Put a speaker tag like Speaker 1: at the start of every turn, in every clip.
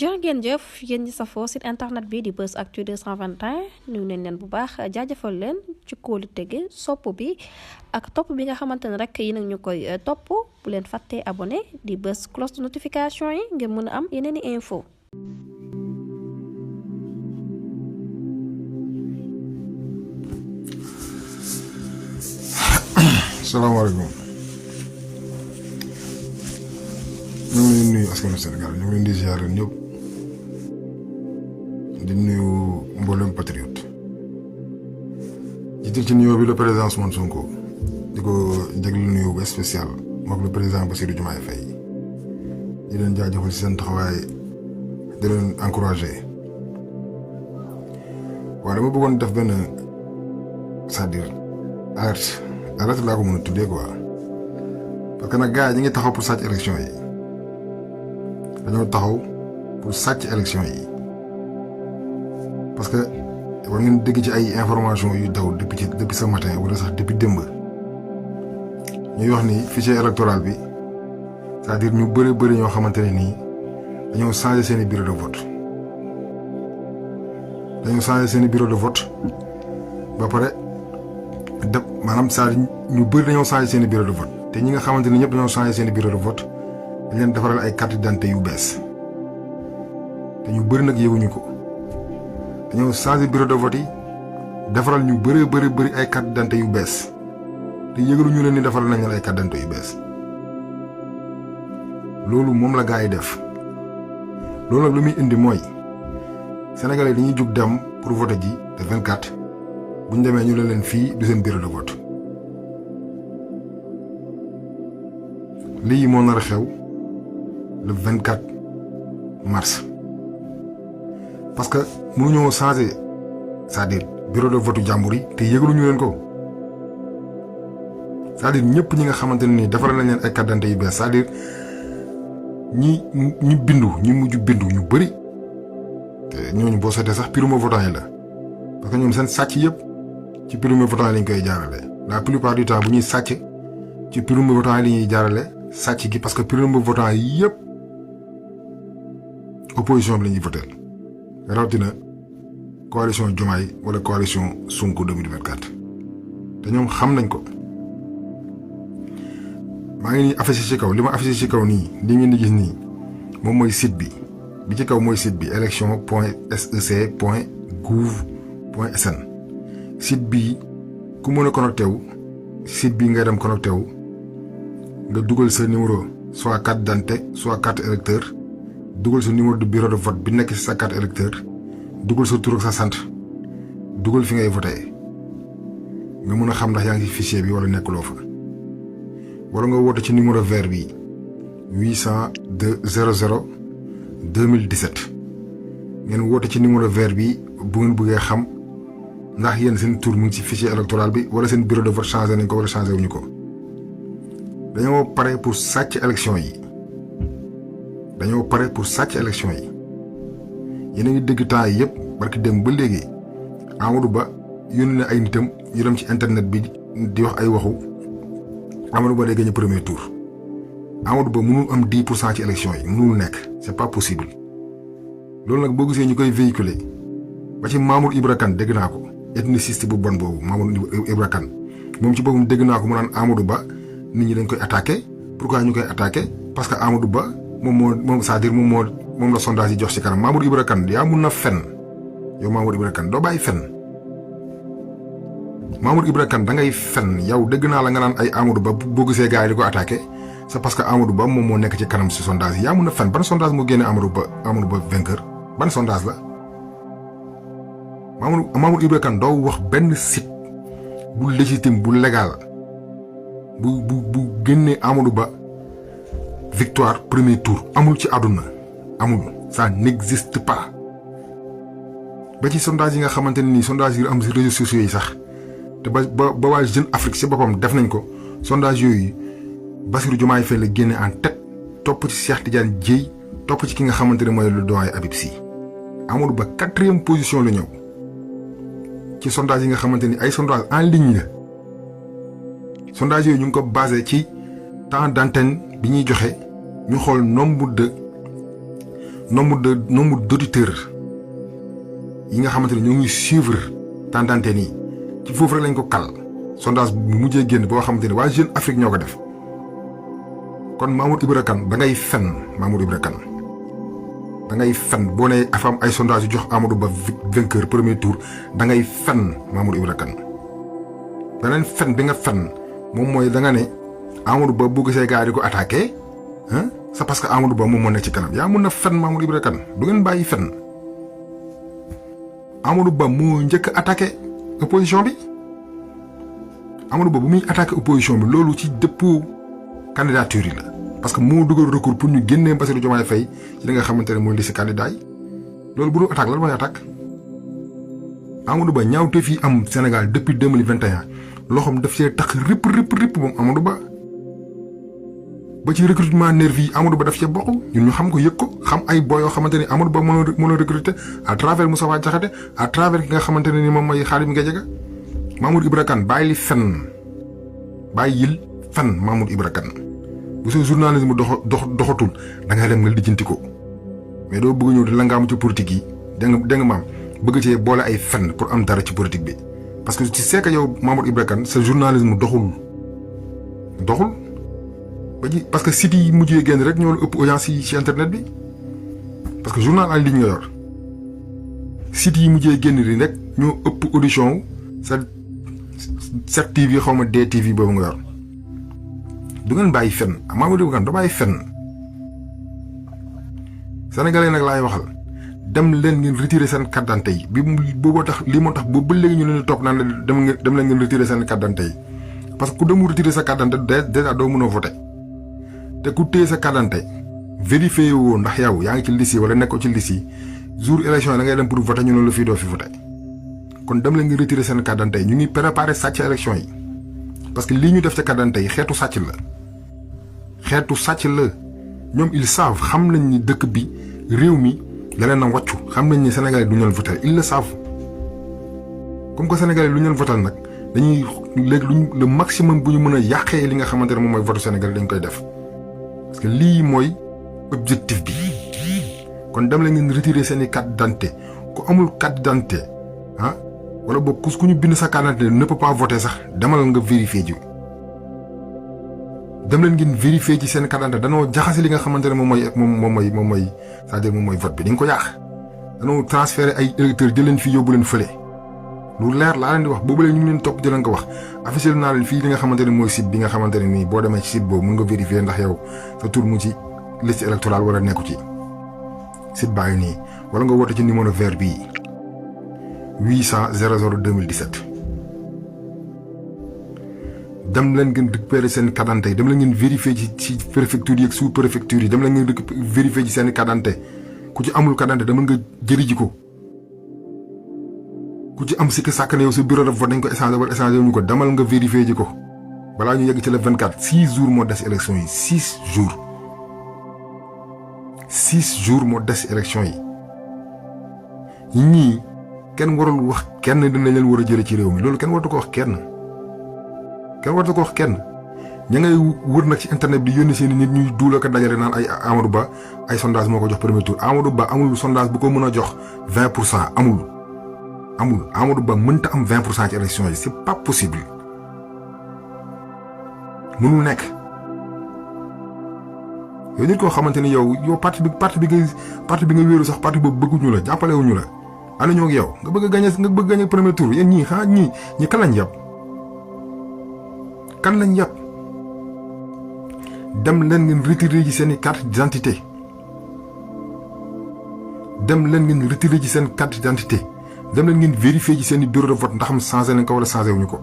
Speaker 1: jërë ngeen jëf yéen ñi safoo site internet bi di Buzz Actu 221 nuyu nañ leen bu baax jaajëfal leen ci kóolu tege sopp bi ak topp bi nga xamante ne rek yi nag ñu koy topp bu leen fàttee abonné di bës cloche de notification yi ngeen mën a am yeneen i info.
Speaker 2: salaamaaleykum ñu ngi leen nuyu askanu Sénégal ñu ngi leen di ziar ñëpp di nuyu mboolem patriote jiital ci nuyoo bi le président Ousmane Sonko di ko jégle nuyu bu spécial moom le président Bassirou Diomaye Faye di leen jaajëfal ci seen taxawaay di leen encouragé waaye dama bëggoon def benn c'est-à-dire alerte laa ko mën a tuddee quoi parce que nag gars yi ñu ngi taxaw pour sàcc élection yi dañoo taxaw pour sàcc élection yi parce que war ngeen dégg ci ay information yu daw depuis ce matin wala sax depuis démb ñuy wax ni fichier électoral bi c'est-à-dire ñu bëri ñoo xamante ne nii dañoo changé seen i bureau de vote ba pare def maanaam saa ñu bëri dañoo changé seen i bureau de vote te ñi nga xamante ni ñëpp dañoo changé seen i bureau de vote dañ leen defaral ay carte d'identité yu bees te ñu bëri nag yëguñu ko dañoo changé bureau de vote yi defaral ñu bëri ay carte d'identité yu bees te yëgaluñu leen ni defaral nañ ay carte d'identité yu bees loolu moom la gaa yi def loolu nag lu muy indi mooy sénégalais dañuy jug dem pour voter ji le 24 bu ñu demee ñu leen fii du seen bureau de vote lii moo nar a xew le 24 mars parce que mënuñoo changer c'est-à-dire bureau de vote jàmbur yi te yëgaluñu leen ko c'est-à-dire ñëpp ñi nga xamante ne nii defaral nañ leen ay carte d'identité yu bees c'est-à-dire ñi bindu ñi mujj bindu ñu bëri te ñooñu boo seetee sax primo votant yi la parce que ñoom seen sàcc yëpp ci primo votant yi lañ koy jaarale la plupart du temps bu ñuy sàcc ci primo votant yi la ñuy jaarale sàcc gi parce que primo votant yi yëpp opposition bi la ñuy voter rawatina coalition Diomaye wala coalition Sonko 2024 te ñoom xam nañ ko maa ngi nii affiché ci kaw li ma affiché ci kaw nii li ngeen di gis nii moom mooy site bi ci kaw mooy site bi élection.sec.gouv.sn site bi ku mën a connecté wu site bi ngay dem connecté wu nga dugal sa numéro soit carte d'identité soit carte électeur dugal sa numéro de bureau de vote bi nekk ci sa carte électeur dugal sa tur ak sa sant dugal fi ngay voté nga mën a xam ndax yaa ngi ci fichier bi wala nekkuloo fa wala nga woote ci numéro vert bi 800 00 2017 ngeen woote ci numéro vert bi bu ngeen bëggee xam ndax yéen seen tur mu ngi ci fichier électoral bi wala seen bureau de vote changé nañ ko wala changé wuñu ko dañoo pare pour sàcc élection yi yéen a ngi dégg temps yi yëpp barki dem ba léegi Amadou Ba yónni na ay nitam ñu dem ci internet bi di wax ay waxu Amadou Ba day gagné premier tour Amadou Ba mënul am 10% ci élection yi mënul nekk c'est pas possible loolu nag boo gisee ñu koy véhiculer ba ci Mamour Ibra Kane dégg naa ko ethniciste bu bon boobu Mamour Ibra Kane moom ci boppam dégg naa ko mu naan Amadou Ba nit ñi dañ koy attaqué pourquoi ñu koy attaqué parce que Amadou Ba moom c'est-à-dire moom la sondage yi jox ci kanam Mamour Ibra Kane yaa mun na fen yow Mamour Ibra Kane doo bàyyi fen Mamour Ibra Kane da ngay fen yow dégg naa la nga naan ay Amadou Ba boo gisee gars yi di ko attaqué c'est parce que Amadou Ba moom moo nekk ci kanam ci sondage yi yaa mun a fen ban sondage moo génne Amadou Ba vainqueur ban sondage la Mamour Ibra Kane doo wax benn site bu légitime bu légal bu génnee Amadou Ba victoire premier tour amul ci àdduna amul ça n'existe pas ba ci sondage yi nga xamante ne nii sondage yi am ci réseaux sociaux yi sax te ba waa Jeune Afrique ci boppam def nañ ko sondage yooyu Bassirou Diomaye Faye la génne en tête topp ci Cheikh Tidiane Dièye topp ci ki nga xamante ne mooy le doyen Habib Sy Amadou Ba 4e position la ñëw ci sondage yi nga xamante ni ay sondage en ligne la sondage yooyu ñu ngi ko basé ci temps d'antenne bi ñuy joxe ñu xool nombre nombre d'auditeurs yi nga xamante ne ñoo ngi suivre tendante nii ci foofu rek lañ ko kal sondage bu mujjee génn boo xamante ne waa Jeune Afrique ñoo ko def kon Mamour Ibra Kane da ngay fen Mamour Ibra Kane da ngay fen boo nee afam ay sondage yu jox Amadou Ba vainqueur premier tour da ngay fen Mamour Ibra Kane beneen fen bi nga fen moom mooy da nga ne Amadou Ba bu gisee gars yi di ko attaqué c'est parce que Amadou Ba moom moo nekk ci kanam yaa mun na fen Mamour Ibra Kane du ngeen bàyyi fen Amadou Ba moo njëkk a attaqué opposition bi Amadou Ba bu muy attaqué opposition bi loolu ci dépôt candidature yi la parce que moo dugal recours pour ñu génnee Bassirou Diomaye Faye ci li nga xamante ne mooy liste candidat yi loolu bu dul attaque lan mooy attaque Amadou Ba ñaawte fii am Sénégal depuis 2021 loxoom daf see tax rip moom Amadou Ba ci recrutement nervi yi Amadou Ba daf cee bokk ñun ñu xam ko yëg ko xam ay boy yoo xamante ni Amadou Ba mën a recruter à travers Moussa Diakhaté à travers ki nga xamante ne ni moom mooy Khadim Gadiaga Mamour Ibra Kane bàyyil fen Mamour Ibra Kane bu sa journalisme doxatul da ngay dem nga lijjanti ko mais doo bëgg ñëw di la nga am ci politique yi dégg nga maam bëgg cee boole ay fen pour am dara ci politique bi parce que tu sais que yow Mamour Ibra Kane sa journalisme doxul parce que site yi mujjee génn rek ñoo la ëpp audience yi ci internet bi parce que journal en ligne nga yor site yi mujjee génn di rek ñoo ëpp audition sa 7TV xaw ma DTV boobu nga yor du ngeen bàyyi fen Mamour Ibra Kane da bàyyi fen sénégalais nag laay waxal dem leen ngeen retirer seen carte d'identité yi bi booboo tax lii moo tax boobu ba léegi ñu leen di topp naan la dem leen ngeen retirer seen carte d'identité yi parce que ku demul retirer sa carte d'identité déjà doo mën a voter te ku téye sa carte d'identité vérifié woo ndax yow yaa ngi ci liste yi wala nekkoo ci liste yi jour élection yi da ngay dem pour voter ñu ne la fii doo fi voter kon dem leen ngeen retirer seen carte d'identité yi ñu ngi préparer sàcc élection yi parce que lii ñu def ca carte d'identité yi xeetu sàcc la ñoom ils savent xam nañ ni dëkk bi réew mi da leen a wàccu xam nañ ni Sénégalais du ñu leen voter ils le savent comme que Sénégalais lu ñu leen voter nag dañuy léegi le maximum bu ñu mën a yàqee li nga xamante ne moom mooy vote Sénégalais dañ koy def parce que lii mooy objectif bi kon dem la ngeen retirer seen i carte d'identité ku amul carte d'identité wala boog ku ñu bind sa carte d'identité ne peut pas voter sax demal nga vérifier ji dem leen ngeen vérifier ci seen carte d'identité danoo jaxase li nga xamante ne moom mooy c'est-à-dire moom mooy vote bi dañ ko yàq danoo transférer ay électeurs jël leen fii yóbbu leen fële lu leer laa leen di wax boobu leen ñu ngi leen topp di leen ko wax officiel naa leen fii li nga xamante ne mooy site bi nga xamante ne nii boo demee ci site boobu mun nga vérifier ndax yow sa tur mu ci liste électorale wala nekku ci site baa ngi nii wala nga woote ci numéro vert bii 800 00 2017 dem leen ngeen récupérer seen carte d'identité yi dem leen ngeen vérifier ci préfecture yi ak sous préfecture yi dem leen ngeen vérifier ci seen carte d'identité ku ci amul carte d'identité dama nga jëri ji ko ku ci am sikki sàkk ne yow sa bureau de vote dañ ko échanger wala échanger wuñu ko demal nga vérifier ji ko balaa ñu yegg ci le 24 6 jours moo des élection yi 6 jours moo des élection yi ñii kenn warul wax kenn dina leen war a jële ci réew mi loolu kenn waratu ko wax kenn ña ngay wër nag ci internet bi di yónni seen nit ñuy duula ko dajale naan ay Amadou Ba ay sondage moo ko jox premier tour Amadou Ba amul sondage bu ko mën a jox 20% amul Amadou Ba mënta am 20% ci élection yi c'est pas possible mënul nekk yow nit koo xamante ni yow parti bi nga wéeru sax parti boobu bëgguñu la jàppalewuñu la ana ñoo ak yow nga bëgg a gagner premier tour yéen ñii ñi kan lañ yàpp dem leen ngeen retirer ci seen carte d'identité dem leen ngeen vérifier ci seen bureau de vote ndax am changé nañ ko wala changé wuñu ko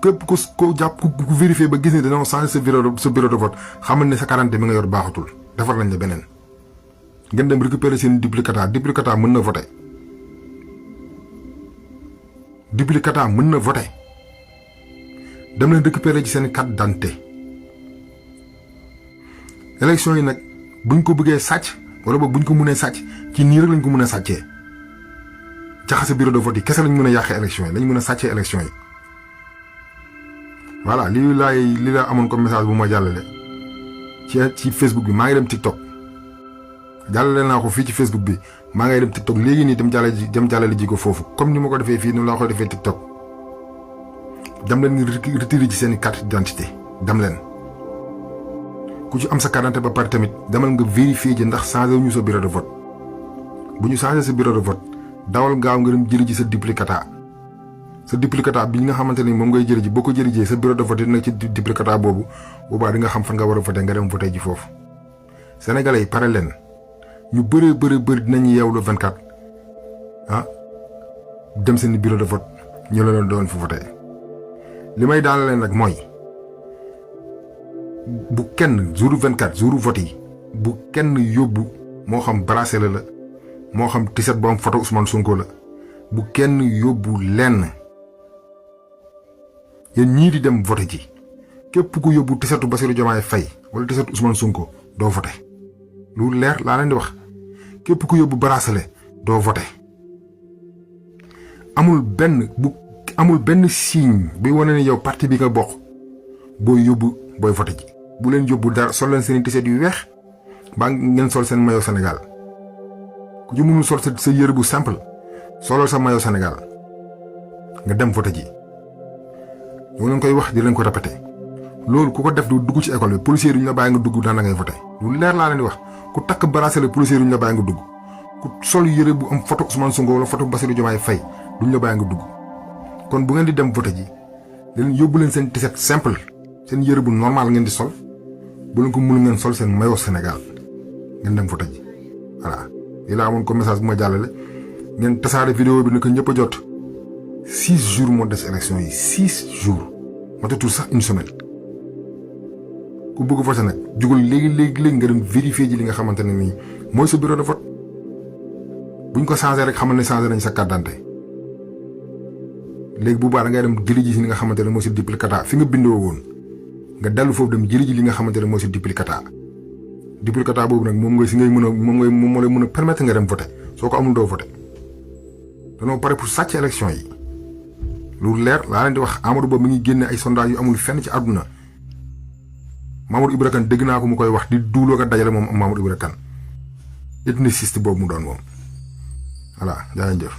Speaker 2: képp ko jàpp ku vérifier ba gis ne dañoo changé sa bureau de vote xamal ne sa carte d'identité mi nga yor baaxatul defar nañ la beneen ngeen dem récupérer seen duplicata mën na voter dem leen récupérer ci seen carte d'identité élection yi nag buñ ko bëggee sàcc wala boog buñ ko mënee sàcc ci nii rek lañ ko mën a sàccee jaxase bureau de vote yi kese lañ mën a yàqee élection yi lañ mën a sàccee élection yi voilà li laa amoon comme message bu ma jàllale ci Facebook bi maa ngi dem TikTok jàllale naa ko fii ci Facebook bi maa ngay dem TikTok léegi nii dem jàllale ji ko foofu comme ni ma ko defee fii noonu laa ko defee TikTok dem leen retiré ci seen carte d'identité dem leen ku ci am sa carte d'identité ba pare tamit demal nga vérifier ji ndax changé wu ñu sa bureau de vote bu ñu changé sa bureau de vote dawal gaaw nga dem jëli ji sa duplicata bi nga xamante ni moom ngay jëli ji boo ko jëli ji sa bureau de vote dina ci duplicata boobu boobaa di nga xam fan nga war a voté nga dem voté ji foofu. Sénégalais yi pare leen ñu bëri dinañu yeew le 24 dem seen bureau de vote ñu la doon fu voté li may daal leen nag mooy bu kenn jour 24 jour vote yi bu kenn yóbbu moo xam bracelet la moo xam t-shirt bu am photo Ousmane Sonko la bu kenn yóbbu lenn yéen ñii di dem voté ji képp ku yóbbu t-shirtu Bassirou Diomaye Faye wala t-shirtu Ousmane Sonko doo voté lu leer laa leen di wax képp ku yóbbu bracelet doo voté amul benn signe bi wane ne yow parti bi nga bokk booy voté ji bu leen yóbbu dara sol leen seen t-shirt yu weex ba ngeen sol seen maillot Sénégal ku ci mënul sol sa yëre bu simple solal sa maillot Sénégal nga dem voté ji ñu leen koy wax di leen ko répété loolu ku ko def du dugg ci école bi policier duñ la bàyyi nga dugg daan la ngay voté lu leer laa leen di wax ku takk bracelet policier duñ la bàyyi nga dugg ku sol yëre bu am photo Ousmane Sonko wala photo Bassirou Diomaye Faye duñ la bàyyi nga dugg kon bu ngeen di dem voté ji leen yóbbu leen seen t-shirt simple seen yëre bu normal ngeen di sol bu leen ko mënu ngeen sol seen maillot Sénégal ngeen dem voté ji voilà lii laa amoon ko message bu ma jàllale ngeen tasaare vidéo bi ne ko ñëpp a jot 6 jours moo des élection yi 6 jours matatul sax une semaine ku bëgg voté nag jugal léegi nga dem vérifier ji li nga xamante ne nii mooy sa bureau de vote buñ ko changé rek xamal ne changé nañ sa carte d'identité léegi bu baax da ngay dem jëli ji si li nga xamante ne mooy sa duplicata fi nga bindoo woon nga dellu foofu dem jëli ji li nga xamante ne mooy sa duplicata boobu nag moom moo lay mën a permettre nga dem voté soo ko amul doo voté danoo pare pour sàcc élection yi lu leer laa leen di wax Amadou Ba mi ngi génne ay sondage yu amul fenn ci àdduna Mamadou Ibra Kane dégg naa ko mu koy wax di duuloo ko dajale moom Mamadou Ibra Kane ethniciste boobu mu doon moom voilà jaa ngeen jëf